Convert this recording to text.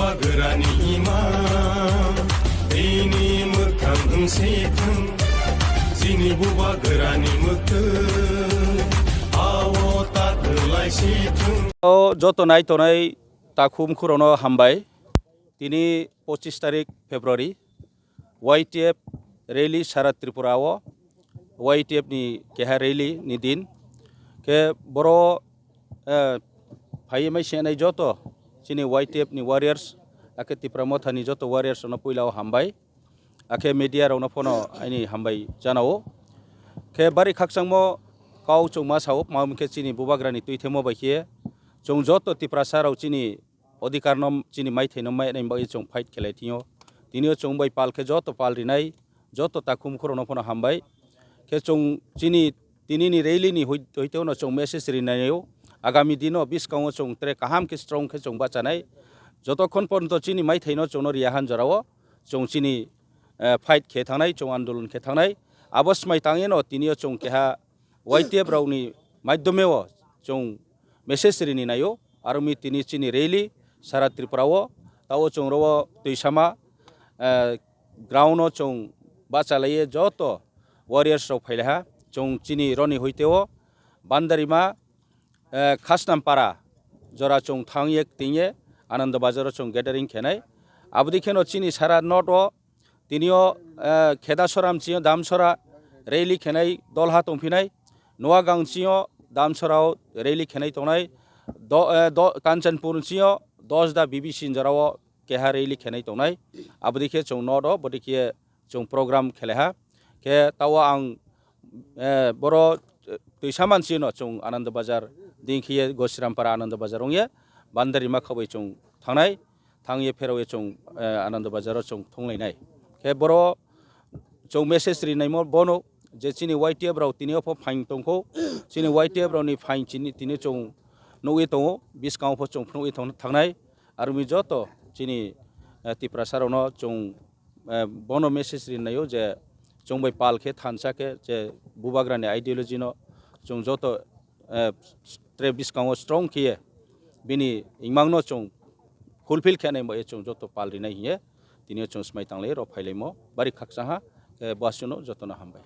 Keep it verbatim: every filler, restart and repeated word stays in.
Bubagrani imang, bini mwkhang wngsi thung, chini bubagrani mwkhwng, awo ta kwlai si thung. O joto nai tonai takhum khurokno hambai. Tini pochis tarik February, Y T F rally sara Tripura o, Y T F ni keha rally ni din. Khe boro, eh, phaiwi mai se nai joto chini Y T F ni warriors, akhe Tipra Motha ni joto warriors rokno puila o hambai. Akhe media rokno phono aini hambai janao. Khe bari khakchangmo kau chwng ma sao, ma hwn khe chini bubagrani twi themo bai khe chwng joto Tiprasa rok chini odhikar no chini maithai no mai nai bagwi chwng fight khelai thio. Tini o chwng bai pal khe joto pal rinai, joto takhum khurokno phono hambai. Khe chwng chini tini ni rally ni hoi-, hoite no chwng message rinai o. Agami dino bwskango chwng tere kaham khe strong khe chwng bachanai. Jotokhon porjonto chini maithai no chwngno riya han jorao chwng chini, eh, fight khe thangnai, chwng andolon khe thangnai. Abo swmai tangwi no tini o chwng keha Y T F rokni maidhyome o chwng message rini naio, aro mi tini chini rally sara Tripura o, tao chwng ro o twi sama, eh, ground o chwng bachalaiye joto warriors rok phailaiha, chwng chini roni hoite o Bandarima, eh, Khasnampara jora chwng thangye tingye Ananda Bazar o chwng gathering khenai. Aboni kheno chini sara north o Tini o, eh, Khedasora mchio Damsora rally khenai dol ha tongphinai. Noagang chio Damsora o rally khenai tongnai. Do, eh, do, Kanchanpur chio Dosda B B C jorao keha rally khenai tongnai. Abodi khe chwng north o, bodi khe chwng program khelaiha. Khe tao ang, eh, boro, eh, twisa manchino chwng Ananda Bazar, dingkhiye Gosirampara Ananda Bazar ongye, Bandarima khabai chwng thangnai. Thangye pherao chwng, eh, Ananda Bazar o chwng thunglainai. Khe boro chwng message rinaimo bono je chini Y T F rok tini opho phain tongkho, chini Y T F rokni phain chini tini chwng nugwi tongo, bwskango pho chwng phunugwi tong-, thangnai. Aroni joto chini, eh, Tiprasa rokno chwng, eh, bono message rinaio je chwng bai pal khe thansa khe je bubagrani ideology no chwng joto eh, tre bwskango strong khe bini imangno chwng fulfill khenai bai chwng joto pal rinai hiye tini chwng swmai tanglai rw phailaimo bari khakchangha, eh, bwswkno jotono hambai.